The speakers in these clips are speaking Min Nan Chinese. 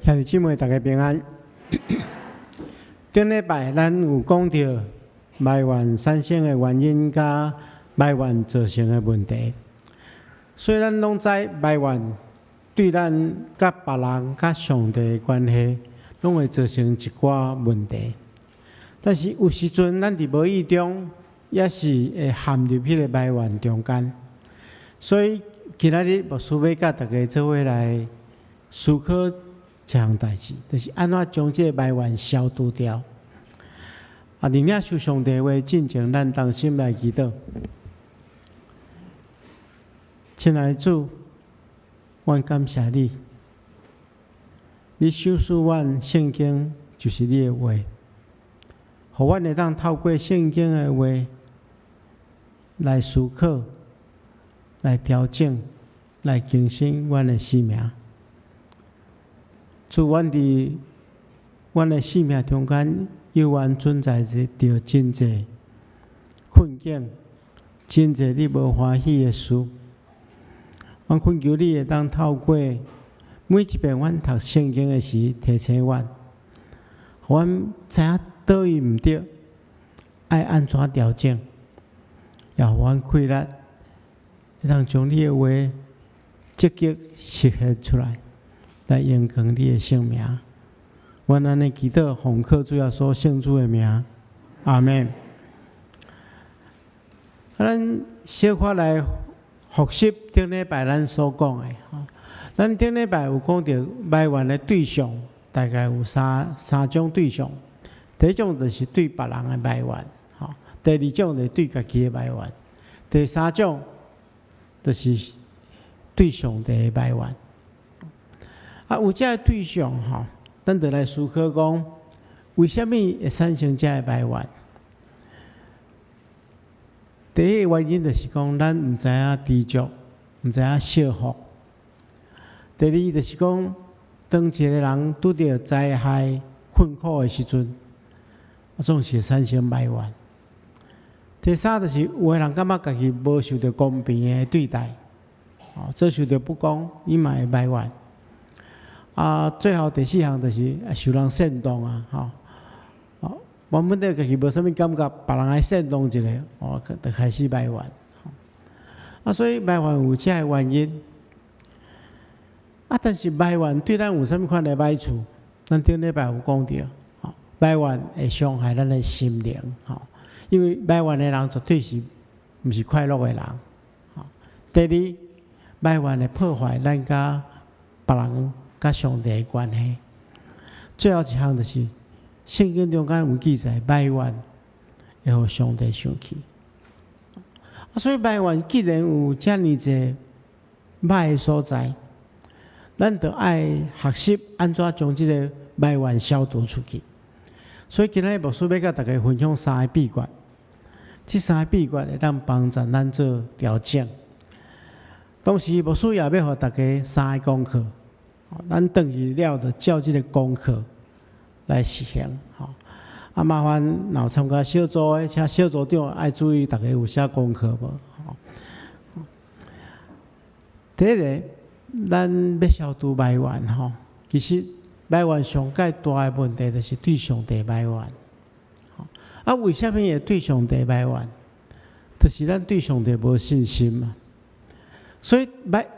兄弟姊妹，大家平安。頂禮拜咱有講著埋怨產生的原因，佮埋怨造成的問題。所以咱攏知埋怨對咱佮別人、佮上帝的關係，攏會造成一寡問題。但是有時陣咱佇無意中，也是會陷入彼个埋怨中間。所以今仔日牧師欲佮大家做伙來思考一項代誌，就是按怎將這个埋怨消除掉。啊，佇領受上帝話進前，咱同心來祈禱。親愛的主，阮感謝你，你賞賜阮聖經就是你的話，予阮會當透過聖經的話來思考、來調整、來更新阮的生命。主，阮佇阮的生命中間，猶原存在著真濟困境，真濟你無歡喜的事。阮懇求你會當透過每一遍阮讀聖經的時，提醒阮，予阮知影佗位毋對，愛按怎調整，也予阮氣力，會當將你的話積極實現出來，來榮光你的聖名。阮按呢祈禱，奉靠主耶穌聖子的名，阿們。啊，咱小可來複習頂禮拜咱所講的。吼，咱頂禮拜有講著埋怨的對象，大概有三種對象。第一種就是對別人的埋怨，吼；第二種就是對家己的埋怨；第三種就是對上帝的埋怨。啊，有這个對象吼，咱就來思考講，為啥物會產生這个埋怨？第一个原因就是講，咱毋知影知足，毋知影惜福。第二就是講，當一个人拄著災害困苦的時陣，總是會產生埋怨。第三就是有的人感覺家己無受著公平的對待，哦，遭受著不公，伊嘛會埋怨。啊，最後第四項就是受人煽動啊，吼，哦，原本對家己無啥物感覺，別人來煽動一下，哦，就開始埋怨。啊，所以埋怨有這个原因。啊，但是埋怨對咱有啥物款的歹處？咱頂禮拜有講著，吼，埋怨會傷害咱的心靈，吼，因為埋怨的人絕對是毋是快樂的人。吼，第二，埋怨會破壞咱佮別人佮上帝的關係。最後一項就是聖經中間有記載，埋怨會予上帝生氣。啊，所以埋怨既然有遮爾濟歹的所在，咱就愛學習按怎將這个埋怨消除出去。所以今仔日牧師欲佮大家分享三个秘訣，這三个秘訣會當幫助咱做調整。同時，牧師也欲予大家三个功課，咱轉去了就照這个功課來實行。吼，啊，麻煩若有參加小組的，請小組長愛注意，大家有寫功課無？吼，第一个，咱欲消除埋怨吼，其實埋怨上蓋大的問題就是對上帝埋怨。啊，為啥物會對上帝埋怨？就是咱對上帝無信心嘛。所以，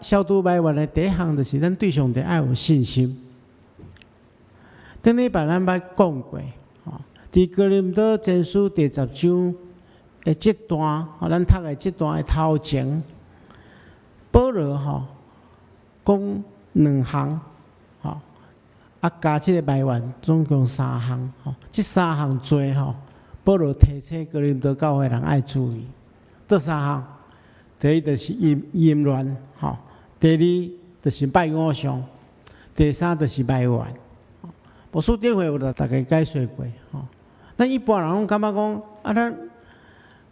消除埋怨的第一項就是咱對上帝愛有信心。頂禮拜咱捌講過，吼，佇哥林多前書第十章的這段，吼，咱讀的這段的頭前，保羅吼講兩項，吼，啊加這个埋怨，總共三項，吼，這三項罪吼，保羅提醒哥林多教會人愛注意。佗三項？第一就是淫亂，吼；第二就是拜偶像；第三就是埋怨。牧師頂回有共大家解說過，吼。咱一般人攏感覺講，啊，咱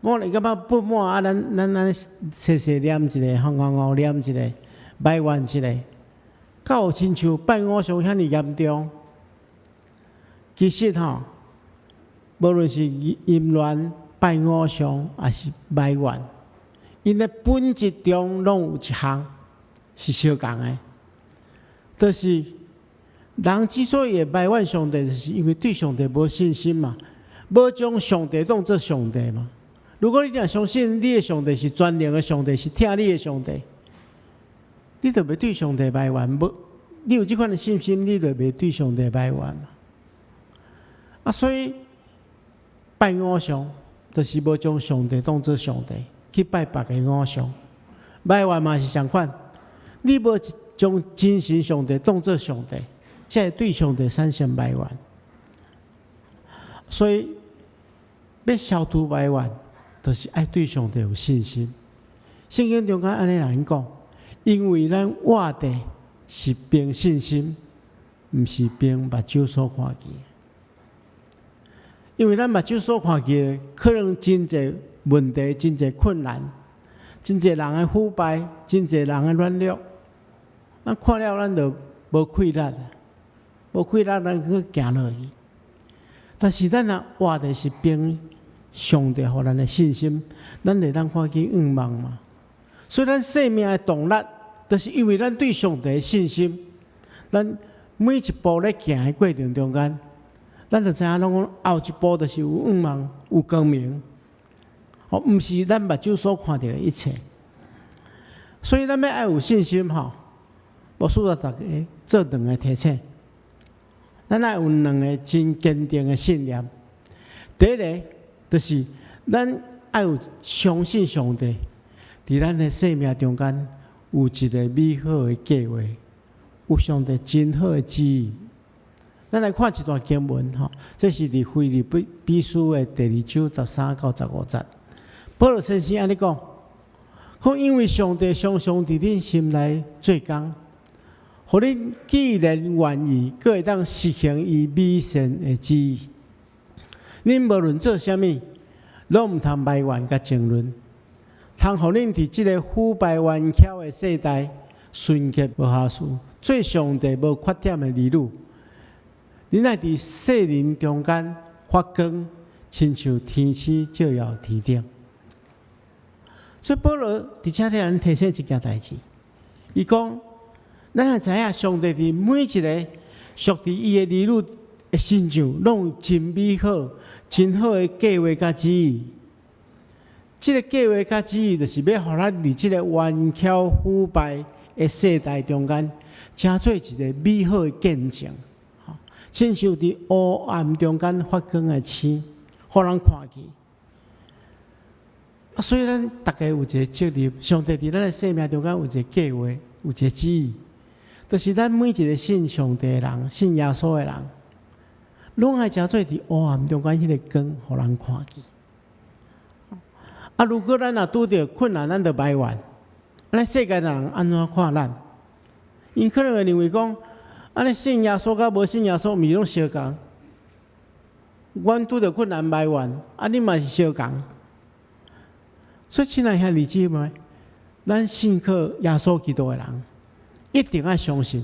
我會感覺不滿啊，咱按呢細細念一下，吼，𠢕𠢕念一下，埋怨一下，敢有親像拜偶像遐爾嚴重？其實吼，無論是淫亂、拜偶像，抑是埋怨，𪜶的本質中攏有一項是相仝的，就是人之所以會埋怨上帝，就是因為對上帝無信心嘛，無將上帝當做上帝嘛。如果你若相信你的上帝是全能的上帝，是疼你的上帝，你就袂對上帝埋怨。無，你有這款的信心，你就袂對上帝埋怨嘛。啊，所以拜偶像，就是無將上帝當做上帝，去拜別个偶像。埋怨嘛是相款，你無將真神上帝當做上帝，才會對上帝產生埋怨。所以欲消除埋怨，就是愛對上帝有信心。聖經中間按呢來講，因為咱活的是憑信心，毋是憑目睭所看見。因為咱目睭所看見的，可能真濟問題、真濟困難、真濟人的腐敗、真濟人的軟弱，咱看了咱就無氣力，無氣力，咱閣行落去。但是咱若活的是憑上帝予咱的信心，咱會當看見向望嘛。所以咱生命的動力，就是因為咱對上帝的信心。咱每一步咧行的過程中間，咱就知影攏講後一步就是有向望、有光明。哦，毋是咱目睭所看著的一切。所以咱欲愛有信心吼，牧師予大家做兩个提醒。咱愛有兩个真堅定的信念。第一个就是咱愛有相信上帝，佇咱的生命中間有一个美好的計劃，有上帝真好的旨意。咱來看一段經文吼，這是佇腓立比書的第二章13到15節。保羅先生按呢講，講因為上帝常常佇恁心內做工，予恁既然願意，閣會當實行伊美善的旨意。恁無論做啥物，攏毋通埋怨佮爭論，通予恁佇這个腐敗頑巧的世代，純潔無瑕疵，做上帝無缺點的兒女。恁愛佇世人中間發光，親像天星照耀天頂。所以保羅佇遮替咱提醒一件代誌，伊講：咱愛知影上帝佇每一个屬佇伊的兒女的身上，攏有真美好、真好的計劃佮旨意。這个計劃佮旨意，就是欲予咱佇這个頑巧腐敗的世代中間，成做一个美好的見證。親像佇黑暗中間發光的星，予人看見。啊，所以咱逐家有一个責任，上帝佇咱的生命中間有一个計劃，有一个旨意，就是咱每一个信上帝的人、信耶穌的人，攏愛成做佇黑暗中間彼个光，予人看見。啊，如果咱若拄著困難，咱就埋怨，按呢世界人按怎看咱？𪜶可能會認為講，按呢信耶穌佮無信耶穌，毋是攏相仝？阮拄著困難埋怨，啊，你嘛是相仝。所以，親愛兄弟姊妹，咱信靠耶穌基督的人，一定愛相信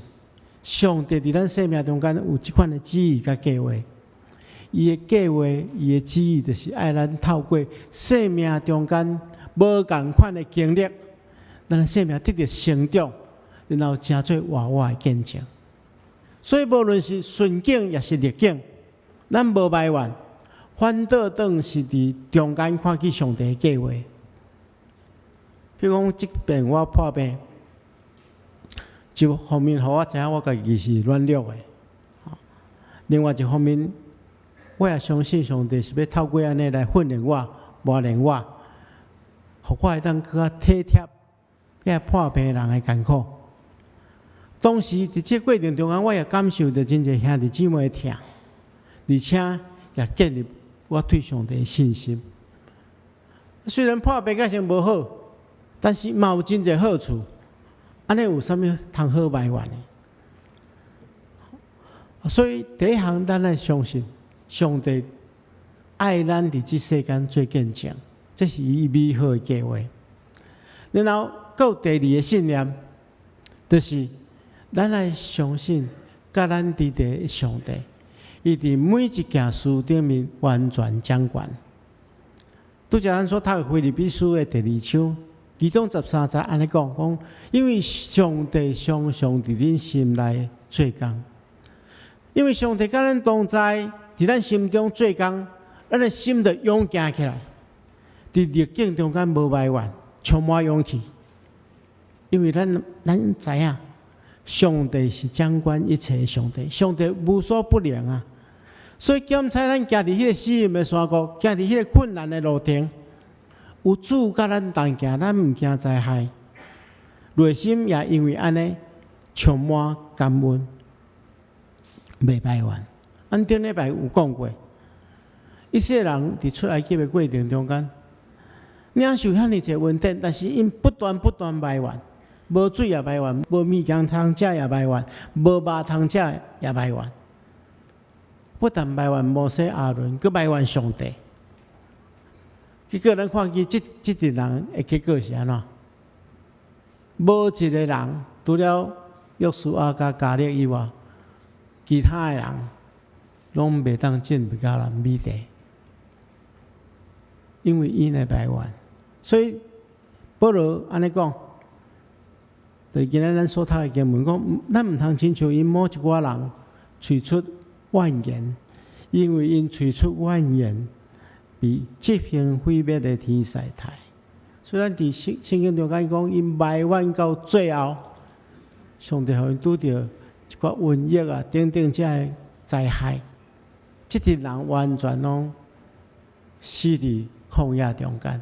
上帝佇咱生命中間有這款的旨意佮計劃。伊的計劃，伊的旨意，就是愛咱透過生命中間無仝款的經歷，咱的生命得著成長，然後成做活活的見證。所以，無論是順境抑是逆境，咱無埋怨，反倒當是佇中間看見上帝的計劃。比如講，這遍我破病，一方面予我知影我家己是軟弱的，另外一方面，我也相信上帝是欲透過按呢來訓練我、磨練我，予我會當閣較體貼遐破病人的艱苦。當時佇這過程中間，我也感受著真濟兄弟姊妹的疼，而且也建立我對上帝的信心。雖然破病甲成無好，但是嘛有真濟好處。按呢有啥物通好埋怨的？所以第一項，咱愛相信上帝愛咱佇這世間做見證，這是伊美好的計劃。然後，閣有第二个信念，就是咱愛相信佮咱佇的上帝，伊佇每一件事頂面完全掌權。拄才咱所讀的腓立比書的第二章，其中13節按呢講，講因為上帝常常佇恁心內做工，因為上帝佮咱同在，佇咱心中做工，咱的心就勇健起來。佇逆境中間無埋怨，充滿勇氣，因為咱知影，上帝是掌管一切的上帝，上帝無所不能啊！所以檢查咱行佇彼個死蔭的山谷，行佇彼個困難的路程，有主佮咱同行，咱毋驚災害。內心也因為按呢，充滿感恩，袂埋怨。咱頂禮拜有講過，以色列人佇出埃及的過程中間，領受遐爾濟恩典，但是𪜶不斷不斷埋怨，無水也埋怨，無物件通食也埋怨，無肉通食也埋怨。不但埋怨摩西亞倫，閣埋怨上帝。結果咱看見這陣人的結果是按怎？無一個人除了約書亞佮迦勒以外，其他的人攏袂當進入迦南美地，因為𪜶的埋怨。所以保羅按呢講，就是今仔咱所讀的經文講，咱毋通親像𪜶某一寡人喙出怨言，因為𪜶喙出怨言，被執行毀滅的天使刣。雖然佇聖經中間講，𪜶埋怨到最後，上帝予𪜶拄著一寡瘟疫啊等等這个災害，這陣人完全攏死佇曠野中間，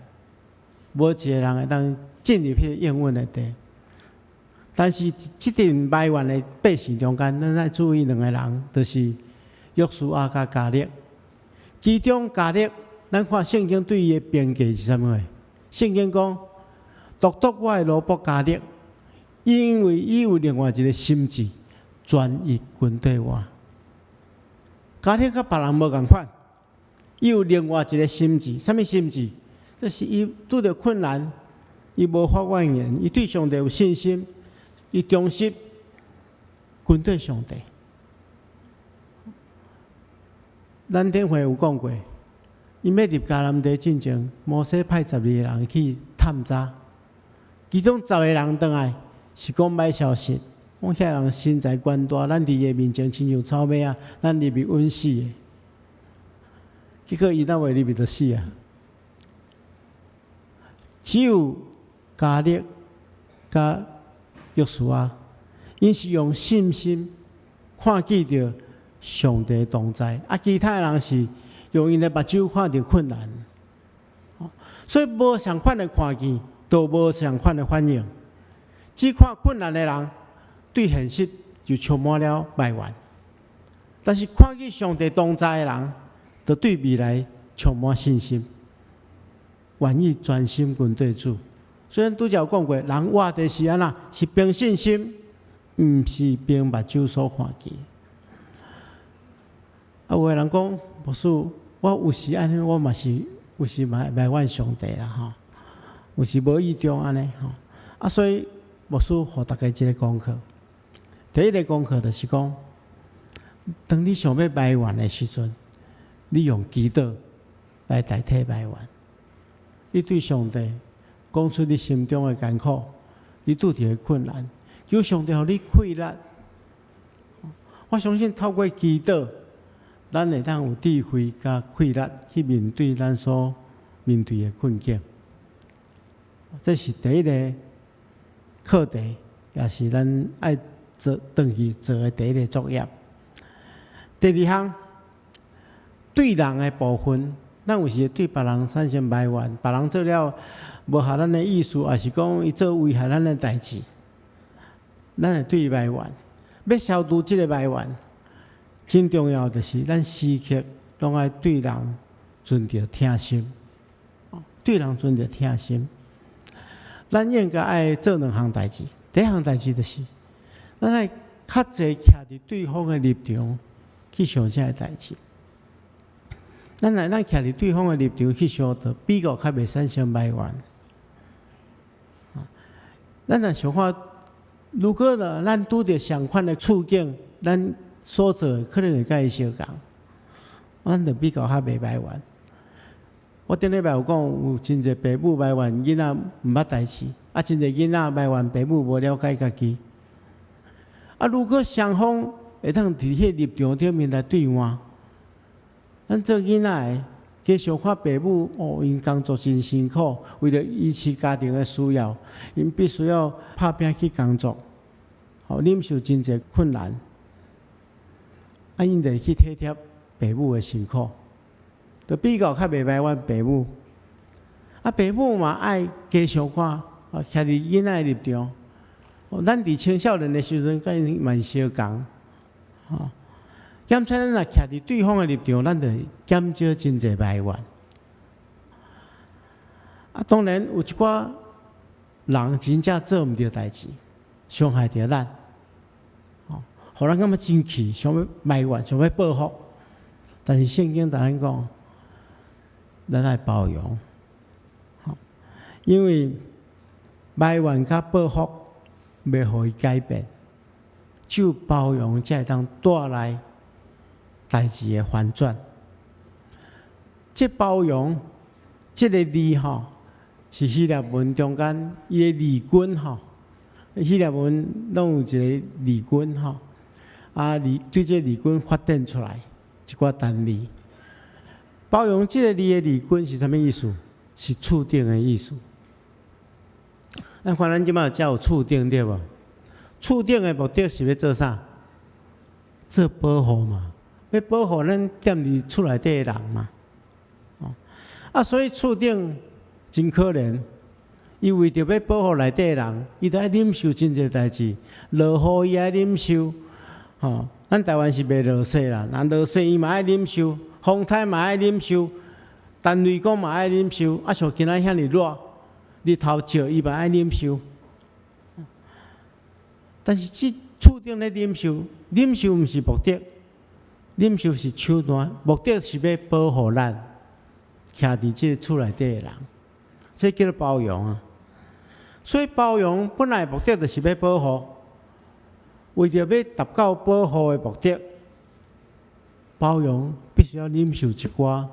無一個人會當進入彼个應允的地。但是這陣埋怨的百姓中間，咱愛注意兩個人，就是約書亞佮迦勒。其中迦勒，咱看聖經對伊的評價是啥物貨？聖經講，獨獨我的奴僕迦勒，因為伊有另外一個心志，專一跟綴我。迦勒佮別人無仝款，伊有另外一個心志，啥物心志？就是伊拄著困難，伊無發怨言，伊對上帝有信心，伊忠實跟綴上帝。咱頂回有講過，𪜶欲入迦南地進前，摩西派12個人去探查，其中10個人轉來是講歹消息，講遐人身材懸大，咱佇伊的面前親像草蛸仔，咱入去穩死的。結果伊若袂入去就死啊！只有迦勒佮約書亞，𪜶是用信心看見著上帝同在，啊，其他的人是用𪜶的目睭看著困難，所以無相款的看見，就無相款的反應。只看困難的人，對現實就充滿了埋怨；但是看見上帝同在的人，就對未來充滿信心，願意專心跟綴主。雖然拄才有講過，人活著是按怎？是憑信心，毋是憑目睭所看見。啊，有的人講，牧師，我有時按呢，我嘛是有時嘛埋怨上帝啦吼，有時無意中按呢吼。啊，所以牧師予大家一个功課。第一个功課就是講，當你想欲埋怨的時陣，你用祈禱來代替埋怨。你對上帝講出你心中的艱苦，你拄著的困難，求上帝予你氣力。我相信透過祈禱，咱會當有智慧佮氣力去面對咱所面對的困境。這是第一個課題，也是咱愛做轉去做的第一个作業。第二項，對人的部分，咱有時會對別人產生埋怨，別人做了無合咱的意思，抑是講伊做危害咱的代誌，咱會對伊埋怨。欲消除這个埋怨，真重要就是咱時刻攏愛對人存著疼心，對人存著疼心。咱應該愛做兩項代誌，第一項代誌就是，咱愛較濟徛佇對方的立場去想這个代誌。咱來咱徛佇對方的立場去想，就比較較袂產生埋怨。咱若想看，如果呢，咱拄著相款的處境，咱所做的可能會佮伊相仝，咱就比較較袂埋怨。我頂禮拜有講，有真濟爸母埋怨囡仔毋捌代誌，啊，真濟囡仔埋怨爸母無了解家己。啊，如果雙方會當佇彼個立場頂面來對話。咱做囡仔的，加想看爸母哦，𪜶工作真辛苦，為著維持家庭的需要，𪜶必須要拍拚去工作，吼，忍受真濟困難。啊，𪜶就會去體貼爸母的辛苦，就比較較袂埋怨爸母。啊，爸母嘛愛加想看，啊，徛佇囡仔的立場。咱佇青少年的時陣，佮𪜶嘛是相仝，吼。兼且咱若徛佇對方的立場，咱就減少真濟埋怨。啊，當然有一寡人真正做毋對代誌，傷害著咱，吼，予咱感覺真氣，想欲埋怨，想欲報復。但是聖經共咱講，咱愛包容，吼，因為埋怨佮報復袂予伊改變，只有包容才會當帶來代誌的翻轉。這包容這个字吼，是希臘文中間伊的字根吼，希臘文攏有一個字根吼，啊，字對這個字根發展出來一寡單字。包容這个字的字根是啥物意思？是厝頂的意思。咱看咱這擺才有厝頂對無？厝頂的目的是欲做啥？做保護嘛，欲保護咱踮佇厝內底的人嘛。哦，啊，所以厝頂真可憐，伊為著欲保護內底的人，伊著愛忍受真濟代誌。落雨伊愛忍受，吼，咱台灣是袂落雪啦，若落雪伊嘛愛忍受，風颱嘛愛忍受，陳雷公嘛愛忍受，啊，像今仔遐爾熱，日頭照伊嘛愛忍受。但是這厝頂咧忍受，忍受毋是目的，忍受是手段，目的是欲保護咱徛佇這個厝內底的人，這叫做包容啊。所以包容本來目的就是欲保護，為著欲達到保護的目的，包容必須要忍受一寡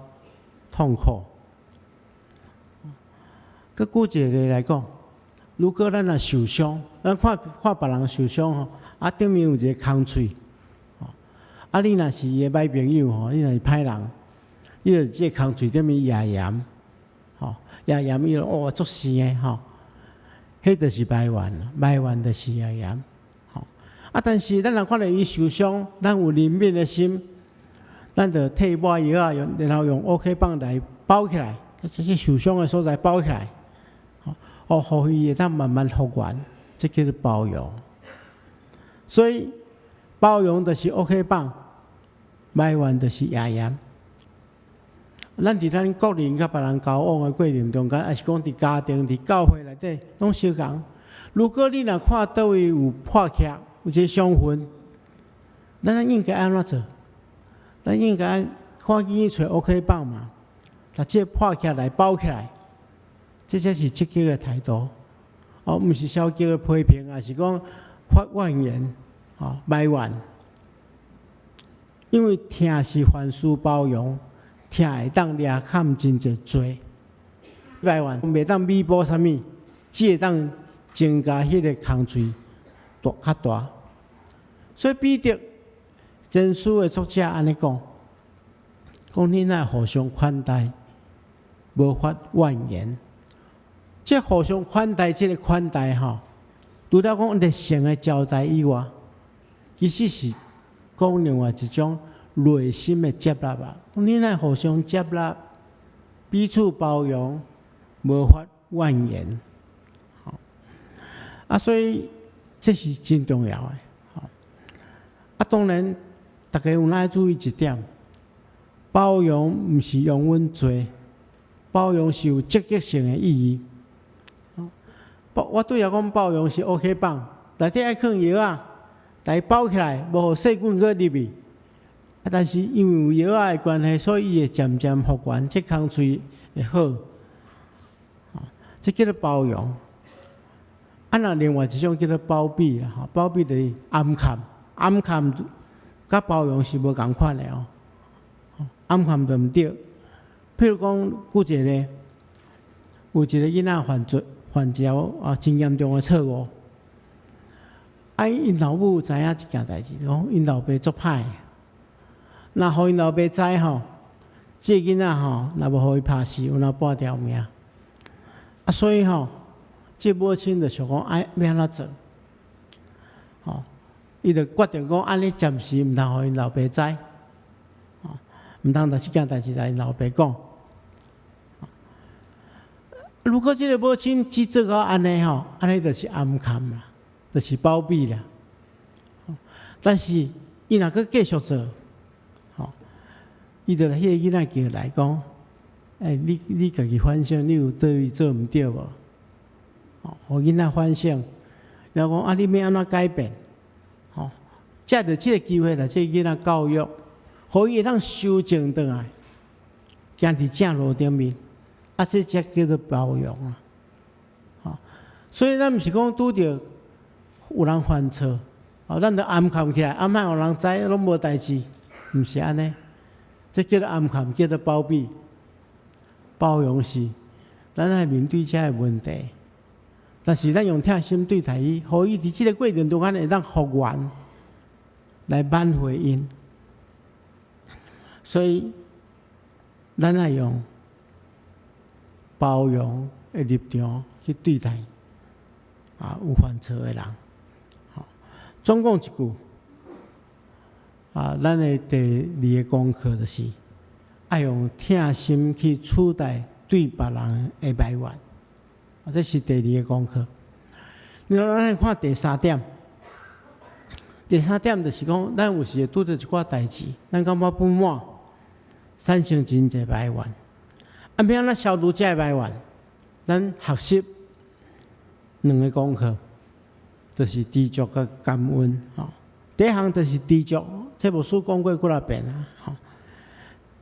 痛苦。閣舉一個例來講，如果咱若受傷，咱看看別人受傷吼，啊頂面有一个空喙，啊你若是伊的䆀朋友吼，你若是歹人，你就佇這个空喙頂面壓鹽，吼，壓鹽伊就哦足生的吼，彼就是埋怨，埋怨就是壓鹽，吼。啊，但是咱若看著伊受傷，咱有憐憫的心，咱就替伊抹藥仔，用然後用 OK 繃來包起來，這些受傷的所在包起來，哦，予伊會當慢慢復原，這叫做包容。所以包容就是 OK 繃，埋怨就是壓鹽。咱佇咱個人佮別人交往的過程中間，抑是講佇家庭、佇教會內底，攏相仝。如果你若看佗位有破缺，有一个傷痕，咱應該按怎做？咱應該趕緊去揣 OK 繃嘛，共這个破缺來包起來，這才是積極的態度。哦，毋是消極的批評，抑是講發怨言、哦埋怨。因為疼是凡事包容，疼會當掠崁真濟罪。埋怨袂當彌補啥物，只會當增加彼个空喙大較大。所以彼得前書的作者按呢講，講恁愛互相款待，無發怨言。這互相款待，這个款待吼，除了講熱誠的招待以外，其實是講另外一種內心的接納啊。恁愛互相接納，彼此包容，無發怨言。啊，所以這是真重要的。啊，當然，大家有愛注意一點，包容毋是容忍罪，包容是有積極性的意義。我拄才講包容是 OK 繃，內底愛囥藥仔，共伊包起來，無予細菌閣入去。啊，但是因為有藥仔的關係，所以伊會漸漸復原，這空喙會好。這叫做包容。啊，若另外一種叫做包庇啦，吼，包庇就是掩崁，掩崁佮包容是無仝款的哦。掩崁就毋對。譬如講，舉一個例，有一個囡仔犯罪，犯一條啊真嚴重的錯誤，啊，𪜶老母知影一件代誌，講𪜶老爸足歹，若予𪜶老爸知吼，這个囡仔吼，若無予伊拍死，有哪半條命。啊，所以吼，這母親就想講，愛欲按怎做？吼，伊就決定講，按呢暫時毋通予𪜶老爸知，吼，毋通共這件代誌共𪜶老爸講。如果這个母親只做到按呢吼，按呢就是掩崁啦，就是包庇啦。但是伊若閣繼續做，吼，伊就來彼个囡仔叫來講，欸，你家己反省，你有佗位做毋對無？吼，予囡仔反省，然後講啊，你欲按怎改變？吼，藉著這个機會來這个囡仔教育，予伊會當修正轉來，行佇正路頂面，啊，這才叫做包容啊！吼，所以咱毋是講拄著有人犯錯，哦，咱就掩崁起來，啊，莫予人知，攏無代誌，毋是按呢，這叫做掩崁，叫做包庇。包容是咱愛面對這个問題，但是咱用疼心對待伊，予伊佇這个過程中間會當復原，來挽回𪜶。所以，咱愛用包容的立場去對待啊有犯錯的人。總講一句，啊，咱的第二个功課就是愛用疼心去取代對別人的埋怨，啊，這是第二個功課。然後咱來看第三點，第三點就是講，咱有時會拄著一寡代誌，咱感覺不滿，產生真濟埋怨。啊，欲按怎消除這个埋怨？咱學習兩个功課，就是知足佮感恩。吼，第一項就是知足，這牧師講過幾若遍啊。吼，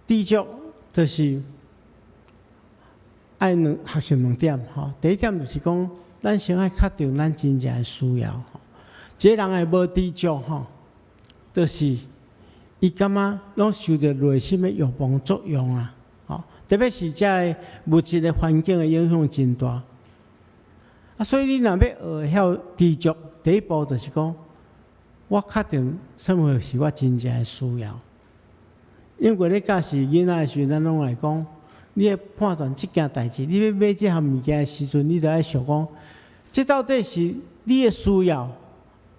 知足就是愛兩學習兩點。吼，第一點就是講，咱先愛確定咱真正的需要。一個人會無知足吼，就是伊感覺攏受著內心的欲望作用啊。吼，特別是這个物質的環境的影響真大。啊，所以你若欲學會曉知足，第一步就是講，我確定啥物是我真正的需要。因為咧教示囡仔的時陣，咱攏會講，你愛判斷這件代誌，你欲買這項物件的時陣，你就愛想講，這到底是你的需要，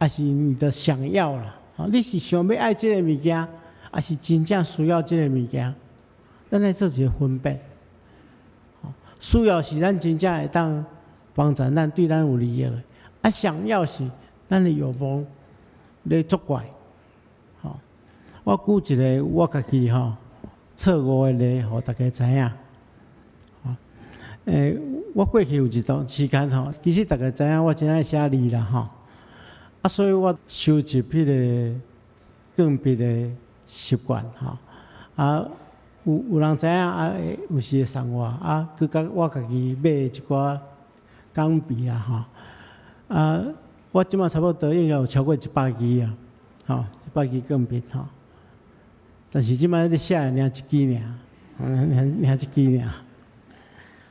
抑是你的想要啦？你是想欲愛這个物件，抑是真正需要這个物件？咱愛做一个分別。需要是咱真正會當幫助咱，對咱有利益的，啊，想要是咱的欲望咧作怪。吼，我舉一个我家己吼錯誤的例，予大家知影。吼，欸，我過去有一段時間吼，其實大家知影我真愛寫字啦吼，啊，所以我收集彼个鋼筆的習慣吼，啊，有人知影啊，有時會送我啊，閣佮我家己買一寡鋼筆啦吼，啊，我這馬差不多應該有超過100支啊，吼，100支鋼筆吼。但是這馬咧寫的爾一支爾，爾爾一支爾，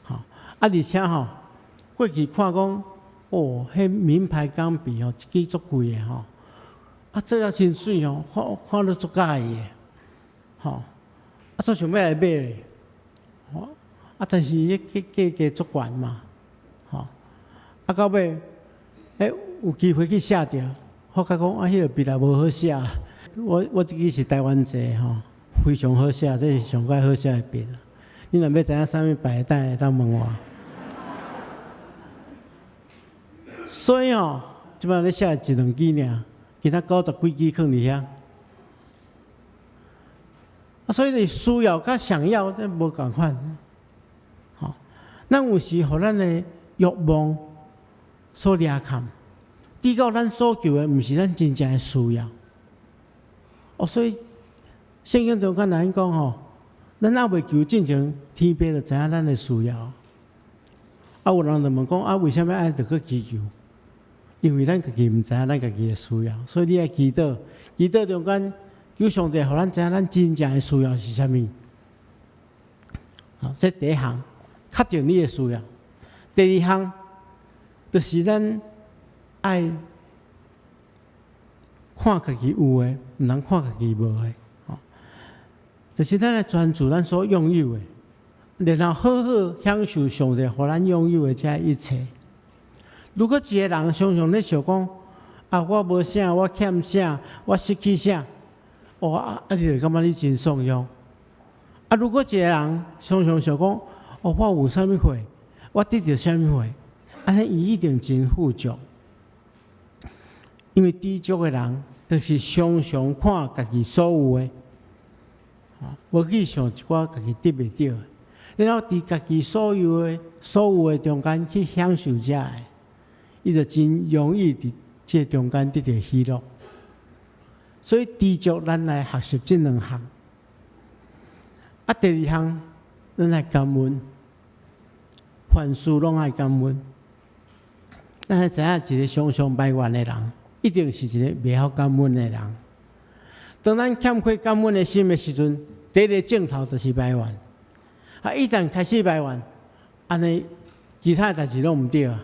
吼。啊，而且吼，過去看講，哦，彼名牌鋼筆吼，一支足貴的吼，啊，做了真媠吼，看看了足佮意的，吼，啊，足想欲來買咧，吼，啊，但是彼價格足懸嘛，吼，啊，到尾，欸，有機會去寫著，發覺講啊，彼个筆也無好寫。我這支是台灣製吼，非常好寫，這是上蓋好寫的筆。你若欲知影啥物牌，等會當問我。所以吼，這擺咧寫一兩支爾，其他九十幾支囥佇遐。啊，所以你需要佮想要這無仝款。吼，咱有時予咱的欲望所掠崁，至到咱所求的，毋是咱真正的需要。哦，所以聖經中間來講吼，咱猶未求進前，天父就知影咱的需要。啊，有人就問講啊，為啥物愛著閣祈求？因為咱家己毋知影咱家己的需要，所以你愛祈禱，祈禱中間求上帝予咱知影咱真正的需要是啥物。好，這第一項，確定你的需要。第二項，就是咱愛看家己有的，毋通看家己無的。吼，就是咱來專注咱所擁有的，然後好好享受上帝予咱擁有的這一切。如果一個人常常咧想講，啊，我無啥，我欠啥，我失去啥，哦啊，啊，你就感覺你真喪樣。啊，如果一個人常常想講，哦，我有啥物貨，我得著啥物貨，按呢伊一定真富足。因為知足的人，就是常常看家己所有的，無去想一寡家己得袂著的，然後佇家己所有的中間去享受這个，伊就真容易佇這個中間得著喜樂。所以知足，咱來學習這兩項。啊，第二項，咱來感恩，凡事攏愛感恩。咱愛知影，一個常常埋怨的人，一定是一個袂曉感恩的人。當咱欠缺感恩的心的時陣，第一個症頭就是埋怨。啊，一旦開始埋怨，按呢其他代誌攏毋對啊。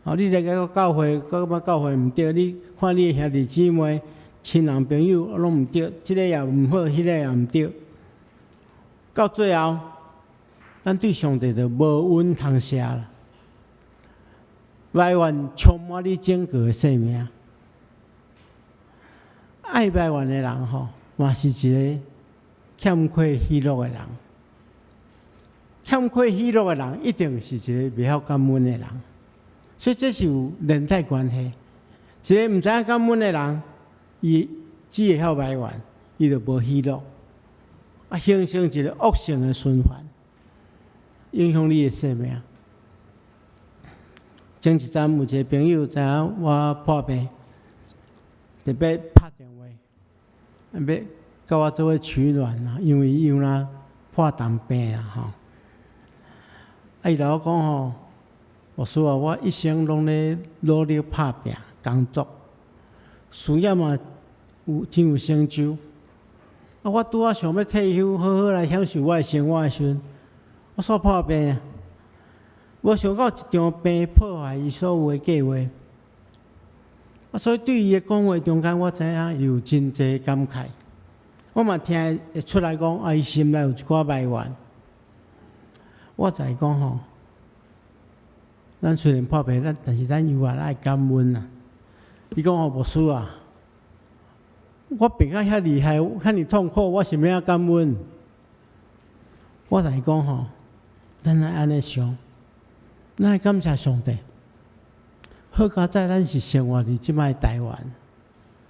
哦，你來個教會，感覺教會毋對，你看你的兄弟姊妹、親人朋友攏毋對，這个也毋好，彼个也毋對。到最後，咱對上帝就無允通謝啦。埋怨充滿你整個的生命。愛埋怨的人吼，嘛是一個欠缺喜樂的人。欠缺喜樂的人，一定是一個袂曉感恩的人。所以這是有連帶關係。一個毋知影感恩的人，伊只會曉埋怨，伊就無喜樂，啊，形成一個惡性的循環，影響你的生命。前一陣有一個朋友知影我破病，特別拍電話，欲佮我做伙取暖啊，因為伊有那破重病啦吼。啊，伊來我講吼，牧師啊，我一生攏咧努力拍拚工作，事業嘛有真有成就。啊，我拄仔想欲退休，好好來享受我的生活的時陣，我煞破病啊！無想到一場病破壞伊所有的計劃。啊，所以對伊的講話中間，我知影伊有真濟感慨。我嘛聽會出來講，啊，伊心內有一寡埋怨。我就會講吼，咱雖然破病，咱但是咱猶原愛感恩啊。伊講吼，牧師啊，我病甲遐厲害，遐爾痛苦，我是欲按怎感恩？我就會講吼，咱愛按呢想，咱愛感謝上帝。好佳哉，咱是生活佇這擺台灣，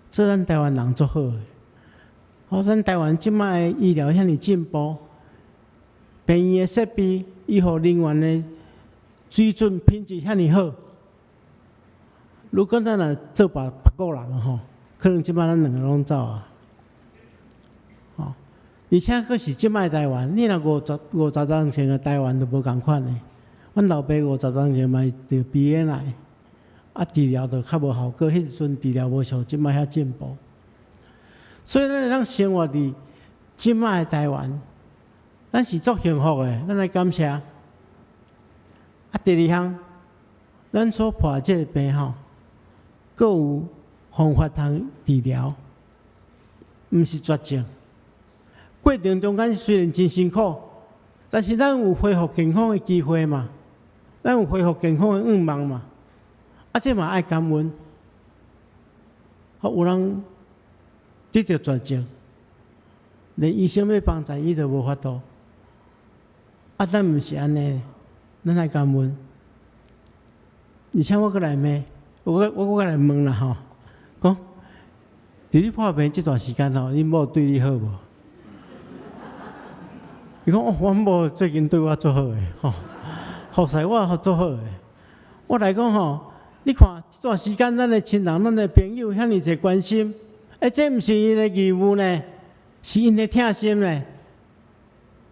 做咱台灣人足好的。哦，咱台灣這擺醫療遐爾進步，病院的設備、醫護人員的水準品質遐爾好。如果咱若做別別國人吼，可能這擺咱兩个攏走啊。吼，而且閣是這擺台灣，你若五十年前的台灣都無仝款的。阮老爸五十年前嘛是著鼻咽癌，啊，治療就較無效果，彼時陣治療無像這擺遐進步。所以咱會當生活佇這擺的台灣，咱是足幸福的，咱來感謝。啊，第二項，咱所破這个病吼，閣有方法通治療，毋是絕症。過程中間雖然真辛苦，但是咱有恢復健康的機會嘛，咱有恢復健康的願望嘛。啊，這嘛愛感恩。好，有人得著絕症，連醫生欲幫助伊都無法度。啊，咱毋是按呢，咱愛感恩。而且我閣來問，我閣來問啦吼，講，佇你破病這段時間吼，恁某對你好無？伊講哦，阮某最近對我足好的吼，服侍我足好的。我來講吼，你看這段時間，咱的親人、咱的朋友遐爾濟關心，欸，這毋是𪜶的義務呢，是𪜶的疼心呢，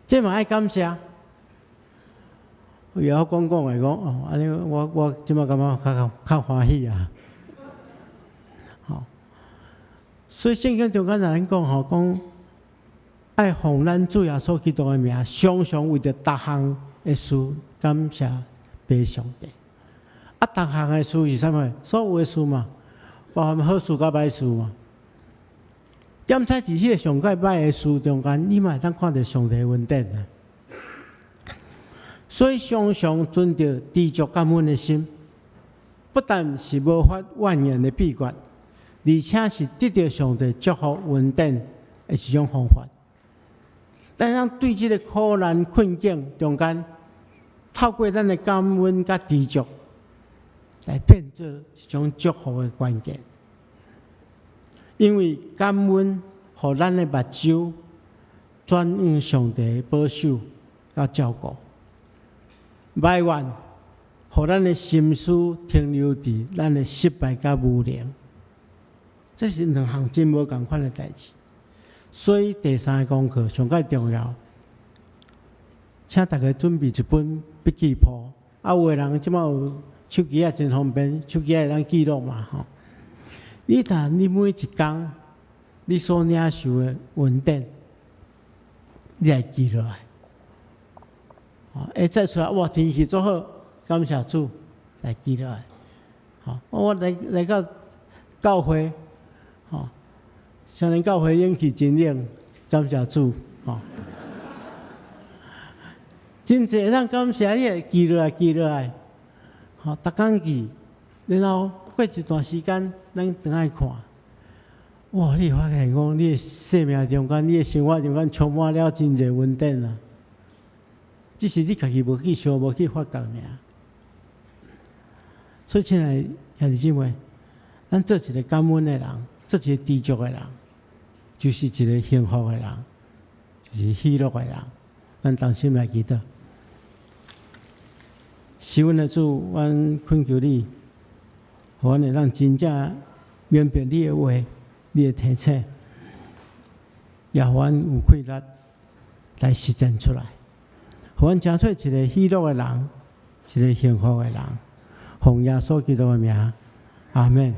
這嘛愛感謝。伊枵講講會講哦，按呢我這擺感覺較較歡喜啊。吼，所以聖經中間咱講吼，講愛奉咱主耶穌基督的名，常常為著逐項的事感謝父上帝。啊，逐項的事是啥物？所有的事嘛，包含好事佮歹事嘛。踮在佇彼个上蓋歹的事中間，你嘛會當看著上帝的恩典啊。所以常常存著知足感恩的心，不但是無發怨言的秘訣，而且是得著上帝祝福恩典的一種方法。但咱對這个苦難困境中間，透過咱的感恩佮知足，來變做一種祝福的關鍵。因為感恩，予咱的目睭轉向上帝的保守佮照顧；埋怨，予咱的心思停留佇咱的失敗佮無能。這是兩項真無仝款的代誌。所以第三个功課上蓋重要，請大家準備一本筆記簿。啊，有的人這擺有手機仔真方便，手機仔會當記錄嘛吼。你若你每一工你所領受的恩典，你來記落來。會再出來，哇，天氣足好，感謝主，來記落來。吼，我來來到教會，吼，雖然教會冷氣真冷，感謝主，吼。真濟會當感謝，你會記落來，記落來。吼，逐工記，然後過一段時間，咱轉來看，哇！你會發現講，你的生命中間，你的生活中間充滿了真濟恩典啊！只是你家己無去想，無去發覺爾。所以，親愛兄弟姊妹，咱做一个感恩的人，做一个知足的人，就是一个幸福的人，就是喜樂的人。咱同心來祈禱。是阮的主，阮懇求你，予阮會當真正明白你的話，你的提醒，也予阮有氣力來實踐出來，予阮成做一个喜樂的人，一个幸福的人。奉耶穌基督的名，阿門。